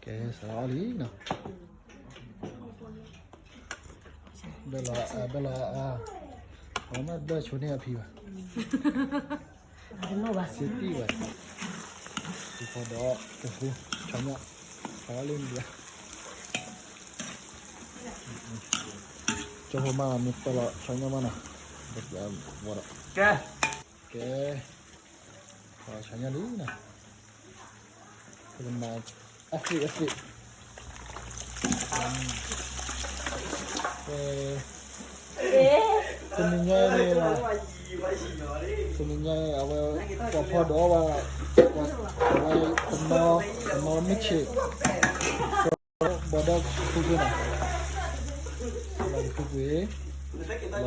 ကဲ စးအီၣ်လံနီၤ, ဘၣ်လီၤ ဘၣ်လီၤ, အဝဲမ့ၢ်ဘၣ်ဆိန့ၢ်အဖံဘၣ်, စ့တံၢ်ဘၣ်, ဖုဖီဒီး ကဟူ ဆီညၣ်, စးအီၣ်လံမဒံး, ကၠိဖိမး မ့ၢ်ပၢၢ်လီၤဆီညၣ်မးနီၤ, ဝဲဒီး, ကဲ, ဆီညၣ်လံနီၤ, ပကမၤ အသ့ၣ်အသ့ၣ်, တနံၤညါအံၤန့ၣ်, တနံၤညါအံၤ အဝဲ ပှၤဖီဒီးဝဲ, အဝဲ တနီၤ တနီၤမုၢ်ဆ့ၣ်, ဘီဒီးဖုကွံာ်နီၤ, ဘီဒီးဖုကွံာ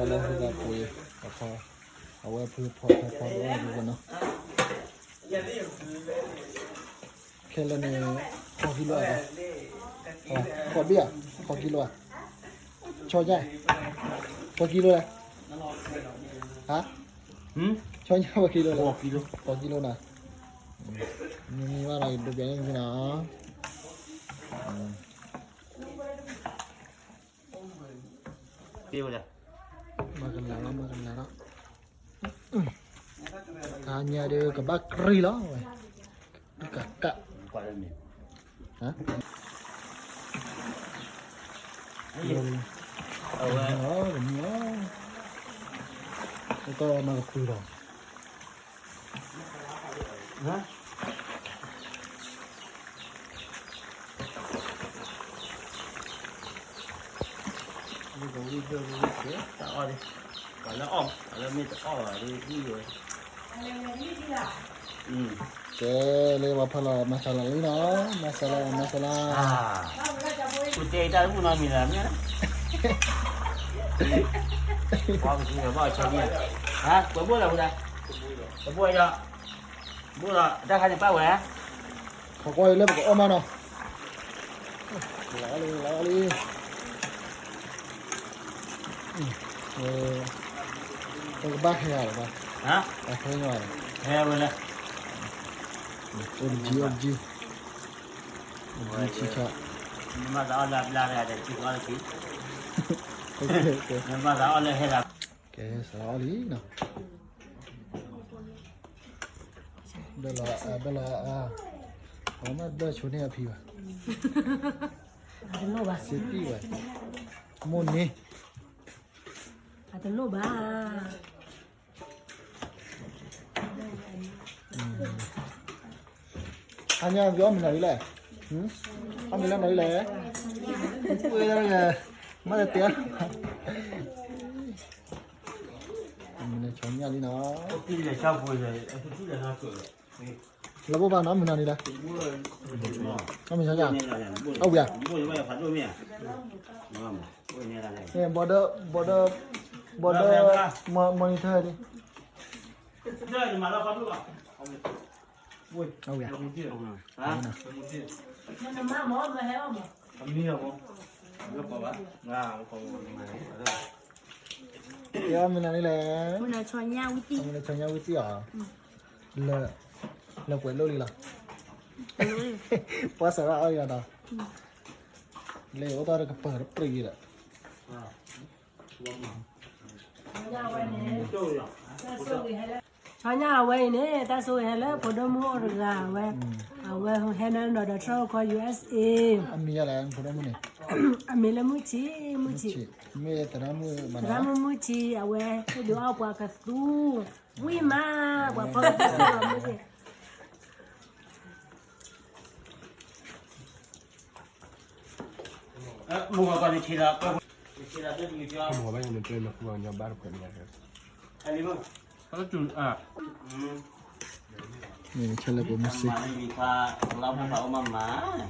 ်, ဘီဒီးဖုကွံာ်, အခီ, အဝဲဖုဖီဖီဖီဒီးဝဲဖုကွံာ်နီၤ. ခဲလၢာ်န့ၣ် ဃိးကံလိဧါ, ဃိးဘ့ၣ်ဧါ, ဃိးကံလိဧါ, ဆီညၣ်, ဃိးကံလိလဲၣ်, ဟါ, ဆီညၣ် ဃိးကံလိလဲၣ်, ဃိးကံလိနီၤ, မ့ၢ်မ့ၢ်ဘၣ်ဒီး ယဒိးပျးန့ၢ်သုနီၤ. မၤကလၤလီၤ မၤကလၤလီၤ, တဟါညါဒီး ကဘၣ်ကြံလီၤဝဲ, ကကး, အဝဲ, တမံၤလီၤ, တၢ်မၤကဖုလီၤ. ကဲ လၢပှၤဖီလီၤ မၤစၢၤလီၤလံနီၤ, မၤစၢၤလီၤ မၤစၢၤလီၤ, ပတဲတၢ်တဘူၣ်နီတမံၤလၢၤမ့ၢ်, ပှၤကဘၣ်ဆီန့ၣ်, ဟါ, ပှၤဘိၣ်လီၤဝဲဒၣ်, ပဘိၣ်ဒီး, ဘိၣ်ဒီး တၢ်ခါန့ၣ်ပၣ်ဝဲ, ခီကွၢ်လၢပကအီၣ်မးနီၤ, လီၤလံ လီၤလံ, ပကဘၣ်ဟဲဂၤလီၤ, ဟါ, ဟဲဂၤလီၤ, ဟဲဝဲလဲၣ်, အိၣ်တကံ အိၣ်တကံ, အိၣ်တကံဆံဆါ, မ့ၢ်မၤသးအီၣ်လၢအဘျါတဂၤဒီး ထံကီၢ်တကံ, မ့ၢ်မၤသးအီၣ်လၢဟဲဂၤ, ကဲ စးအီၣ်လံနီၤ, ဘၣ်လီၤ ဘၣ်လီၤ, အဝဲမ့ၢ်ဘၣ်ဆိန့ၢ်အဖံဘၣ်, စ့တံၢ်ဘၣ်, မိၢ်န့ၣ်, အတလိၣ်ဘၣ် ဟါညါ ပအီၣ်မ့ၤနၤဒ်လဲၣ်, အီၣ်မ့ၤလၢနၤဒ်လဲၣ်, မ့ၢ်တဲ, မ့ၢ်ဆီညၣ်လံနီၤ, လၢဘိၣ်ဘၣ်နီၤ မ့ၤနၤဒ်လဲၣ်, အီၣ်မ့ၤဆီညၣ်, အီၣ်ဝံၤဧါ, ဘီဒီး ဘီဒီး ဘီဒီး monitor ဒ် အဝံၤ မ့ၢ်နၤန့ၣ်လဲၣ်, မ့ၢ်နၤဝံၤတံၢ်, မ့ၢ်နၤဆီညါဝံၤတံၢ်အီၤ, လၢပှဲၤလိၣ်လံလီၤ, ပှၤစးထီၣ်အီၣ်ယၤဒီး, လၢအိၣ်တၢ်တကပၤတပြံးဒီး ဆီညၣ်အဝဲအံၤန့ၣ် တၢ်ဆိၣ်ဂ့ၤဟဲလၢဖိဒိၣ်မုၣ်အိၣ်တဂၤဝဲ, အဝဲဟဲနီၤနီၤဒီး ထီၣ်ခီ ယူၢ်အ့းအ့း, အမံၤလၢမုၢ်ဆံး, မုၢ်ဆံး, သရၣ်မုၣ်မုၢ်ဆံး အဝဲဟ့ၣ်ဒုးအီၣ်ပှၤကသူ, ဝံၤမး, ပှၤဖီကသူလီၤမုၢ်ဆံး မ့ၢ်ဆဲးလၢပမုၢ်ဆ့ၣ်, မ့ၢ်ဆဲးလၢပမုၢ်ဆ့ၣ်, မ့ၢ်ဆဲးလၢပမုၢ်ဆ့ၣ်,